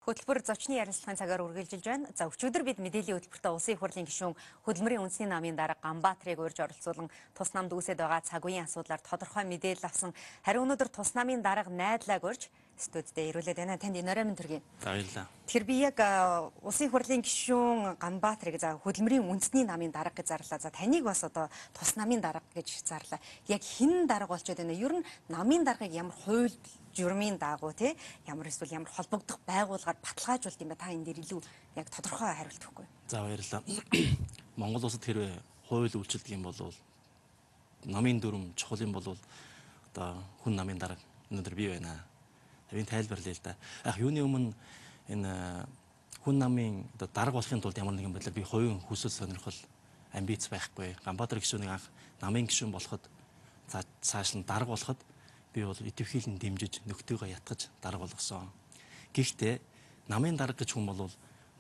Хөтөлбөр зочны ярилцлагын цагаар үргэлжилж байна. За, өчигдөр бид мэдээллийн хөтөлбөртөө Улсын их хурлын гишүүн, Хөдөлмөрийн үндэсний намын дарга Ганбаатарыг урьж оролцуулан тус намд үүсээд байгаа цаг үеийн асуудлаар тодорхой мэдээлэл авсан. Харин өнөөдөр тус намын дарга Найдлааг урьж студидээ ирүүлээд байна. Танд энэ орой минь төргий. За, баярлалаа. Тэгэхээр би яг Улсын их хурлын гишүүн Ганбаатарыг, за, Хөдөлмөрийн үндэсний намын дарга гэж зарлаа. За, таныг бас одоо тус намын дарга гэж зарлаа. Яг хэн дарга болчиход байна? Ер нь намын даргыг ямар хууль журмын дагуу, тий, ямар эсвэл ямар холбогдох байгууллагаар баталгаажуулт юм бэ? Та энэ дээр илүү яг тодорхой хариулт өгөхгүй. За, баярлалаа. Монгол улсад хэрвээ хууль үйлчилдэг юм бол, намын дүрм чухал юм бол одоо хүн намын дарга өнөөдөр би байна. Би тайлбарлая л да. Яг юуны өмнө энэ хүн намын одоо дарга болохын тулд ямар нэгэн байдлаар би хувийн хүсэл сонирхол, амбиц байхгүй. Ганбаатар гишүүнийг анх намын гишүүн болоход, за, цааш нь дарга болоход би бол идэвхийлэн дэмжиж, нөхдийгөө ятгаж дарга болгосон. Гэхдээ намын дарга гэж хүн бол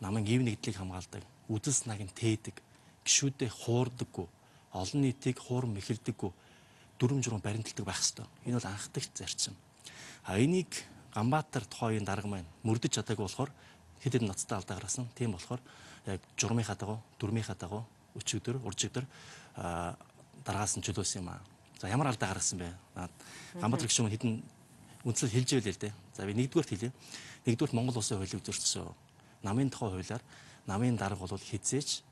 намын ив нэгдлийг хамгаалдаг, үзэл санааг нь тээдэг, гишүүдээ хуурдаггүй, олон нийтийг хуурам мэхэлдэггүй, дүрм журам баримталдаг байх ёстой. Энэ бол анхдагч зарчим. А энийг Ганбаатар тухайн дарга маань мөрдөж чадаагүй болохоор хэд хэдэн ноцтой алдаа гаргасан. Тийм болохоор яг журмынхаа дагуу, дүрмийнхаа дагуу өчигдөр, уржигдөр даргаас нь чөлөөсөн юм аа. За, ямар алдаа гаргасан бэ? Ганбаатар гишүүн хэдэн үндсэл хэлж байлээ л дээ. За, би нэгдүгээрт хэлье. Нэгдүгээрт Монгол улсын хуулийг зөрчсөн. Намын тухай хуулиар намын дарга бол хэзээ ч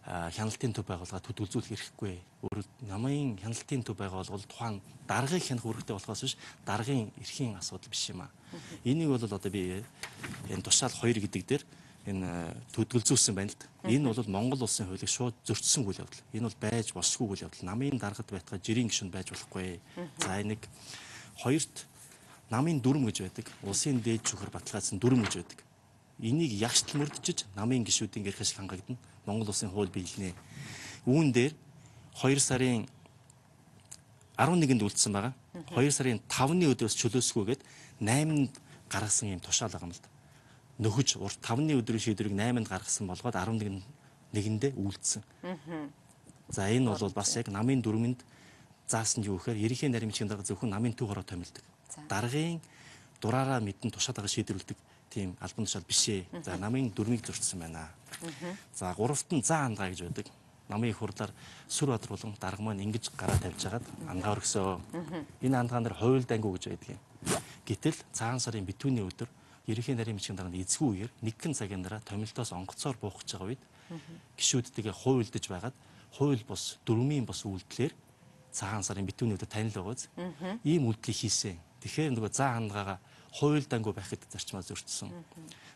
хяналтын төв байгууллага төдөлзүүлэх эрхгүй. Өөрөөр намын хяналтын төв байгууллага бол тухайн даргыг хянах үүрэгтэй болохоос биш, даргын эрхийн асуудал биш юм аа. Энийг бол одоо би энэ тушаал 2 гэдэг дээр энэ төдөлзүүлсэн байна л да. Энэ бол Монгол улсын хуулийг шууд зөрчсөн үйл явдал. Энэ бол байж болшгүй үйл явдал. Намын даргад байтугай жирийн гишүүн байж болохгүй. За, энийг хоёрт намын дүрм гэж байдаг. Улсын дээд шүүхээр баталгаажсан дүрм гэж байдаг. Энийг ягштал мөрдөж намын гишүүдийн эрх ашиг хангагдана. Монгол улсын хууль биелнэ. Үүн дээр 2 сарын 11-нд үлдсэн байгаа. 2 сарын 5-ны өдрөөс чөлөөсгүйгээд 8-нд гаргасан юм тушаал байгаа юм л да. Нөхөж урт 5-ны өдрийн шийдвэрийг 8-нд гаргасан болгоод 11-нэндээ үлдсэн. За, энэ бол бас яг намын дүрмэнд заасан юу гэхээр ерөнхий нарийн бичгийн дарга зөвхөн намын төв хороо томилдог. Даргын дураараа мэдэн тушаал байгаа шийдвэрлэдэг тийм албан тушаал биш ээ. За, намын дүрмийг зөрчсөн байна. За, гуравт нь заа андгаа гэж байдаг. Намын их хурлаар Сүрбаатар болон дарга маань ингэж гараа тавьж хагаад андгаа өргөсөө. Энэ андгаан дээр хууль дангу гэж байдаг юм. Гэтэл цагаан сарын битүүний өдөр ерөнхий нарийн бичгийн дарганд эзгүй үеэр нэгэн цагийн дараа томилтоос онгоцоор буух гэж байгаа үед гишүүдтэйгээ хуйлдаж байгаад хууль бус, дүрмийн бус үйлдэлээр цагаан сарын битүүний өдөр танил байгаа биз. Ийм үйлдэлийг хийсэн. Тэгэхээр нөгөө заа хандгаагаа хууль дангу байх гэдэг зарчмаа зөрчсөн.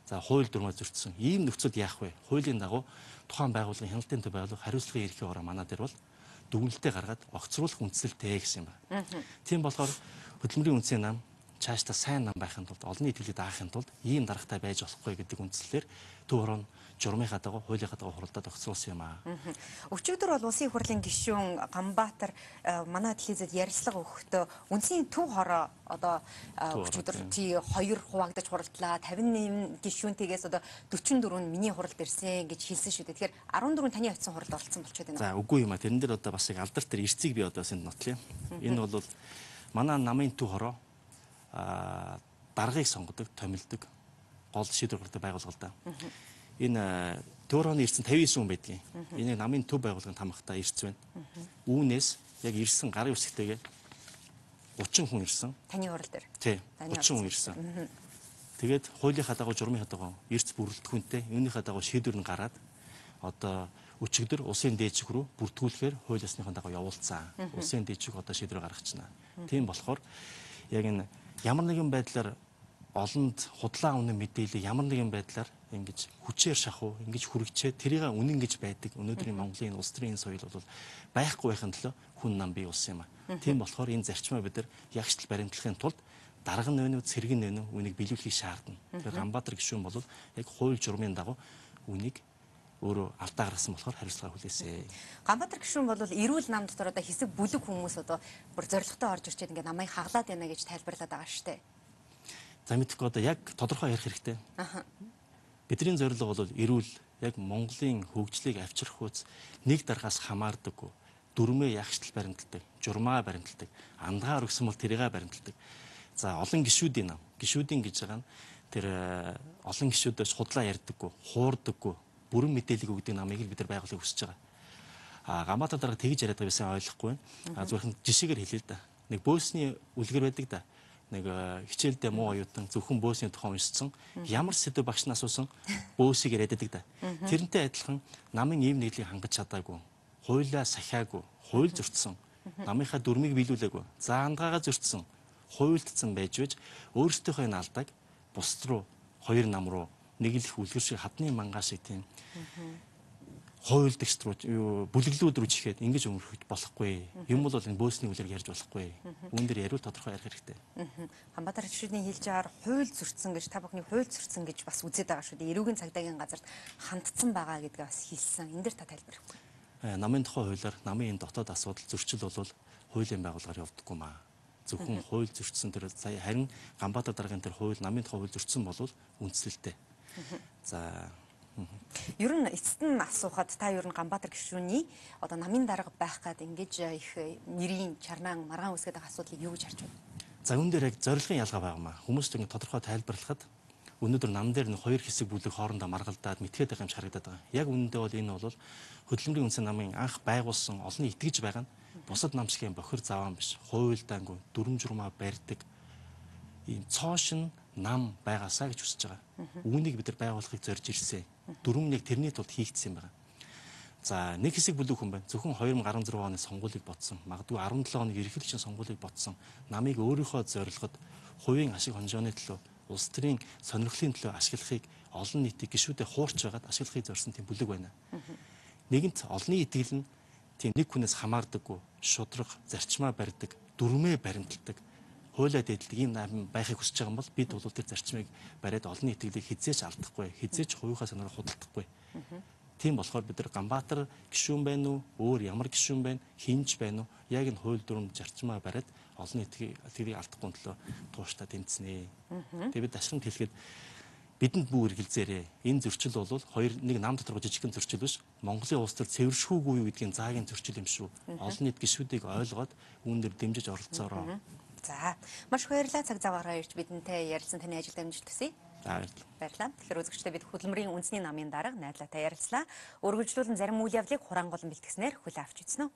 За, хууль дүрмээ зөрчсөн. Ийм нөхцөлд яах вэ? Хуулийн дагуу тухайн байгууллагын хяналтын төв байгууллага хариуцлагын эрхийн ороо манай дээр бол дүгнэлтээ гаргаад огцруулах үндсэлтэй гэсэн юм байна. Тийм болохоор Хөдөлмөрийн үндэсний нам цаашдаа сайн нам байхын тулд, олон нийтийг даахын тулд ийм даргатай байж болохгүй гэдэг үндслээр төв хороо журмынхаа дагуу, хуулийнхаа дагуу хуралдаад огцруулсан юм аа. Өчигдөр бол Улсын их хурлын гишүүн Ганбаатар манай телевизэд ярилцлага өгөхдөө үндэсний төв хороо одоо өчигдөр тий 2 хуваагдаж хуралдлаа. 58 гишүүнтэйгээс одоо 44 нь миний хуралд ирсэн гэж хэлсэн шүү дээ. Тэгэхээр 14 таны очисон хуралд оролцсон болчиход байна. За, үгүй юм а. Тэрэн дээр одоо бас яг алдарт тэр эрцийг би одоо бас энд нотлоо. Энэ бол манай намын төв хороо даргыг сонгодог, томилдог гол шийдвэр гаргадаг байгууллага л да. Энэ төв хорооны ирсэн 59 хүн байдгийн. Энийг намын төв байгууллагын тамхтай ирсэн байна. Үүнээс яг ирсэн гарын үсгтэйгээ 30 хүн ирсэн. Таны хурал дээр. Тий, 30 хүн ирсэн. Тэгээд хуулийнхаа дагуу, журмынхаа дагуу эрц бүрэлдэхүүнтэй үүнийхээ дагуу шийдвэр нь гараад одоо өчигдөр улсын дээд шүүх рүү бүртгүүлэхээр хууль ёсныхоо дагуу явуулсан. Улсын дээд шүүх одоо шийдвэр гаргачихна. Тийм болохоор яг энэ ямар нэгэн байдлаар олонд худлаа үнэн мэдээлэл ямар нэгэн байдлаар ингэж хүчээр шахуу, ингэж хүргэчээ тэрийг үнэн гэж байдаг. Өнөөдрийн Монголын улс төрийн соёл бол байхгүй байхын төлөө хүн нам бий болсон юм а. Тийм болохоор энэ зарчмаа бид нар ягштал баримтлахын тулд дарга нь вэ, цэрэг нь вэ, үүнийг биелүүлэхийг шаардна. Тэгэхээр Ганбаатар гишүүн бол яг хууль журмын дагуу үүнийг өөрөө алдаа гаргасан болохоор хариуцлага хүлээсэй. Ганбаатар гишүүн бол эрүүл нам дотор одоо хэсэг бүлэг хүмүүс одоо бүр зоригтой орж ирчээд ингээд намайг хаглаад байна гэж тайлбарлаад байгаа шүү дээ. За, мэдэхгүй, одоо яг тодорхой ярих хэрэгтэй. Бидний зорилго бол эрүүл яг Монголын хөгжлийг авчрах үз нэг даргаас хамаардаггүй. Дүрмээ ягштал баримталдаг, журмаа баримталдаг, андгаа өргөсөн бол тэрийгээ баримталдаг. За, олон гишүүдийн нам, гишүүдийн гэж байгаа нь Тэр олон гишүүдээс худлаа ярьдаггүй, хуурдаггүй, бүрэн мэдээллийг өгдөг намыг л бид нар байгуулахыг хүсэж байгаа. А Ганбаатар дарга тэгж яриад байгааг би сайн ойлгохгүй байна. А зөвхөн жишээгээр хэлээ л да. Нэг бөөсний үлгэр байдаг да. Нэг хичээлдээ муу оюутан зөвхөн бөөсний тухай уншсан, ямар сэдв багш нь асуусан бөөсийг яриад байдаг да. Тэрнтэй адилхан намын ийм нэгдлийг хангаж чадаагүй, хуулиа сахиагүй, хууль зөрчсөн, намынхаа дүрмийг биелүүлээгүй, заандгаагаа зөрчсөн, хуйлдсан байж байж өөрсдийнхөө энэ алдааг бусд руу, хоёр нам руу нэг л их үлгэр шиг хадны мангаа шиг тийм хуйлдагч руу юу бүлэглүүд рүү чихээд ингэж өнгөрөх болохгүй. Юм бол энэ бөөсний үлгэр ярьж болохгүй. Үүн дээр яриул тодорхой ярих хэрэгтэй. Ганбаатар гишүүний хэлж байгаагаар хууль зөрчсөн гэж та бүхний хууль зөрчсөн гэж бас үзээд байгаа шүү дээ. Эрүүгийн цагдаагийн газарт хандсан байгаа гэдгээ бас хэлсэн. Энэ дээр та тайлбарлахгүй. Намын тухай хуулиар намын энэ дотоод асуудал зөрчил бол хуулийн байгууллагаар явдаггүй маа. Зөвхөн хууль зөрчсөн тэр сая харин Ганбаатар даргын тэр хууль намын тухай хууль зөрчсөн бол үндслэлтэй. За Ер нь эцэст нь асуухад та ер нь Ганбаатар гишүүний одоо намын дарга байх гад ингэж их нэрийн чарнаан маргаан үсгээд байгаа асуудлыг юу гэж харж байна? За үүн дээр яг зорилгын ялгаа байгаа маа. Хүмүүст ингэ тодорхой тайлбарлахад өнөөдөр нам дээр нэг хоёр хэсэг бүлэг хоорондоо маргалдаад мэтгээд байгаа юм шиг харагдаад байгаа. Яг үнэндээ бол энэ бол хөдөлмөрийн үндэсний намын анх байгуулсан олонний итгэж байгаа нь бусад нам шиг юм бохир заваан биш, хуйлдаангүй, дүрм журмаа барьдаг ийм цоошин нам байгаасаа гэж хүсэж байгаа. Үүнийг бид нар байгуулахыг зорж ирсэн. Дүрм нэг тэрний тулд хийгдсэн юм байна. За нэг хэсэг бүлэг хүн байна. Зөвхөн 2016 оны сонгуулийг бодсон. Магадгүй 17 оны ерөнхийлөгчийн сонгуулийг бодсон. Намыг өөрийнхөө зорилгод хувийн ашиг хонжооны төлөө, улс төрийн сонирхлын төлөө ашиглахыг олон нийтийг гишүүдээ хуурч байгаад ашиглахыг зорьсон тийм бүлэг байна. Нэгэнт олонний итгэл нь тийм нэг хүнээс хамаардаггүй, шудраг, зарчмаа барьдаг, дүрмээ баримталдаг, хуулиа дээдэлдэг ийм нам байхыг хүсэж байгаа юм бол бид бол тэр зарчмыг бариад олонний итгэлийг хизээч алдахгүй, хизээч хувийнхаа санаараа худалдахгүй. Тийм болохоор бид нар Ганбаатар гишүүн байна уу, өөр ямар гишүүн байна, хинж байна уу, яг энэ хууль дүрм зарчмаа бариад олонний итгэлийг алдахгүй төлөө тууштай тэмцэнэ. Тэгээ бид ашигт хэлэхэд бидэнд бүү эргэлзээрээ. Энэ зөрчил бол хоёр нэг нам дотор жижигхэн зөрчил биш. Монголын улс төр цэвэршүүгүй юу гэдгийн заагийн зөрчил юм шүү. Олон нийт гишүүдийг ойлгоод үүн дээр дэмжиж оролцоороо. За маш их баярлалаа. Цаг заваараа ирж бидэнтэй ярилцсан таны ажил амжилт хүсье. За баярлалаа. Баярлалаа. Тэгэхээр үзэгчдээ бид хөдөлмөрийн үндэсний намын дарга найдлаатай ярилцлаа. Өргөжлүүлэн зарим үйл явдлыг хураангуйлан бэлтгэснээр хүлээн авч үзсэн үү?